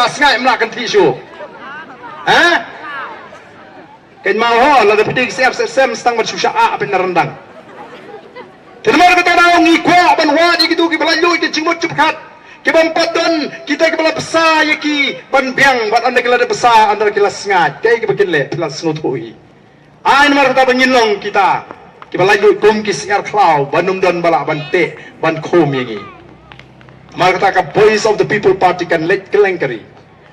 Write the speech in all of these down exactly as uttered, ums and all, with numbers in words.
Sngaid mla kan thi shu. Ha? Kan mau ho, la da pdeng siap sem stang ban shu sha a pin na rendang. Te namar kata daw ngi kwah ban wad ïa kitu kiba la lut ki jingmut jingpyrkhat, kiba ym pat don kita kiba la bsa ïa ki ban biang, bad ynda ki la da bsa ynda ki la sngaid, kaei kiba kin leh, ki la sngewthuh hi. Ai namar kata ba ngin long kita kiba la lut kum ki syiar khlaw ban ym don ba lah ban teh ban khum ïa ngi. Namar kata ka Voice of the People Party kan leit kylleng ka ri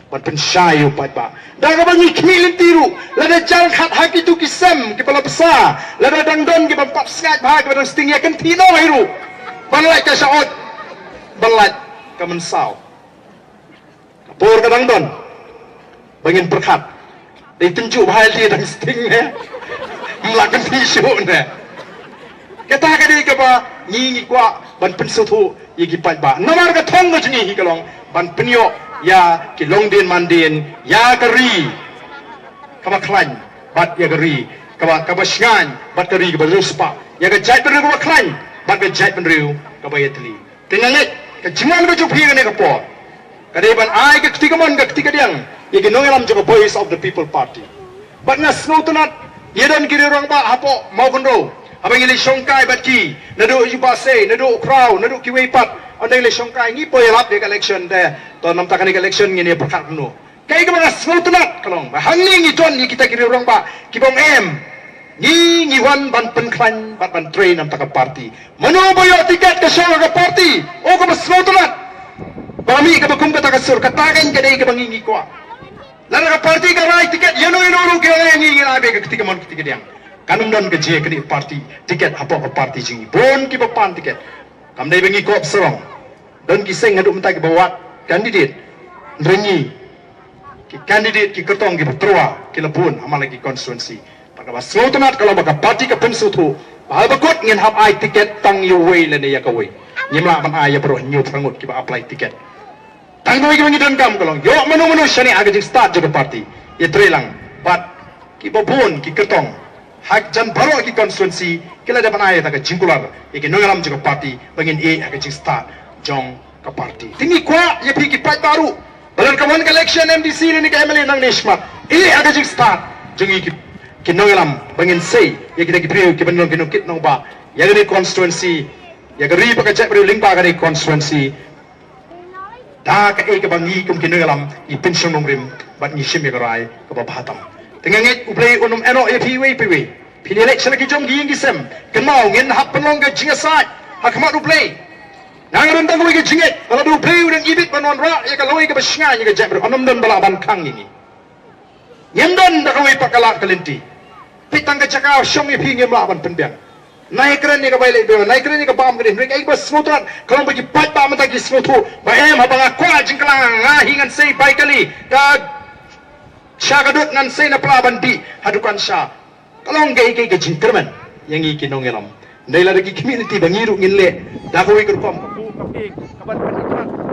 ban pynshai ïa u paidbah. Da kaba ngi khmih lynti ruh, lada jang khat ha kitu ki sem kiba la bsa, lada dang don kiba ym pat sngaid bha, kiba dang sting, ïa kan thih noh hi ruh ban lait ka shah ot, ban lait ka mynsaw. Ka por ka dang don ba ngin pyrkhat. Dei tynjuh bha ïa lade dang sting ne, ym lah kan thih shuh ne. Kata ka dei kaba ngi ngi kwah ban pynsngewthuh ïa ki paidbah. Namar ka thong ka jong ngi hi ka long ban pynïoh ïa ki longdien mandien, ïa ka ri kaba khlaiñ bad ïa ka ri kaba, kaba shngaiñ, bad ka ri kaba riewspah, ïa ka jaitbynriew kaba khlaiñ bad ka jaitbynriew kaba ïatylli. Te nga ngeit ka jingwan ka jong phi kane ka por ka dei ban ai ka kti kamon ka kti kadiang ïa ki nongïalam jong ka Voice of the People Party. Bad nga sngewtynnat, ïa don ki riew rangbah hapoh Mawkynrew, haba ngi leit shongkai bad ki, naduh u Bah Sei, naduh u Khraw, naduh kiwei pat, ynda ngi leit shongkai, ngi poi ïalap ïa ka election te. To namta kane ka election ngin ïa pyrkhat kumno. Kaei kaba nga sngewtynnat ka long ba hangne ngi don ïa kita ki riew rangbah kiba ong em, ngi ngi wan ban pynkhlaiñ bad ban trei namta ka party. Mano ba ïoh tiket ka shong ha ka party, oh kaba sngewtynnat. Ba mih kaba kum kata ka sur, kata ka dei kaba ngi ngi kwah. Lada ka party ka rai tiket, ïano ïano ruh ki ong em, ngi ngi rai beit ka kti kamon kti kadiang. Kan ym don ka jingkynnoh party tiket hapoh ka party jong ngi. Bun kiba pan tiket. Kam dei ba ngi kop sarong. Don ki seng haduh mynta kiba wad candidate. Hynrei ngi, ki candidate, ki kyrtong kiba tyrwa ki la bun ha man la ki constituency. Bad kaba sngewtynnat ka long ba ka party ka pynsngewthuh ba haba kut ngin hap ai tiket tang ïa uwei lane ïa kawei. Ngim lah ban ai ïa baroh hynñiew phra ngut kiba apply tiket. Tang kawei kaba ngi donkam ka long ïoh mano mano shane ha ka jingstad jong ka party, ïatrei lang bad kiba bun ki kyrtong hajan baroh ki constituency ki la dep ban ai ïa ka jingkular ïa ki nongïalam jong ka party ba ngin ïeh ha ka jingstad jong ka party. Te ngi kwah ïa phi ki paidbah ruh ba lada ka wan ka election M D C ne ka M L A nangne shakhmat, ïeh ha ka jingstad jong ngi ki, ki nongïalam ba ngin sei ïa kita ki briew kiban long ki nongkit nongbah ïa kane ka constituency, ïa ka ri bad ka jaitbynriew lyngba kane ka constituency. Da kaei kaba ngi kum ki nongïalam ngi pynshong nongrim bad ngi shim ïa ka rai kaba bha tam. Te nga ngeit U Blei un ym ïehnoh ïa phi iwei pa iwei. Phi la leit sha la ki jong ki ïing ki sem. Kynmaw ngin hap pynlong ka jingïasaid ha khmat U Blei. Nga nga don tang kawei ka jingngeit ba lada U Blei u dang ibit ban wanrah ïa ka lawei kaba shngaiñ ïa ka jaitbynriew, un ym don ba lah ban khang ïa ngi. Ngim don da kawei pat ka lad ka lynti. Peit tang ka jaka shong ïa phi ngim lah ban pynbiang. Nai kren ïa ka bai leh beiñ, nai kren ïa ka bam ka dih, hynrei kaei ba sngewtynnat ka long ba ki paidbah mynta ki sngewthuh ba em, haba nga kwah jingkylla nga hi ngan sei bai kali, ka sha ka dud ngan sei na pla ban dih ha dukan sha. Ka long kaei kaei ka jingkyrmen ïa ngi ki nongïalam. Hynrei lada ki khmih lynti ba ngi ruh ngin leh da kawei ka rukom, ka pu ka pik ka ban ban ikmat.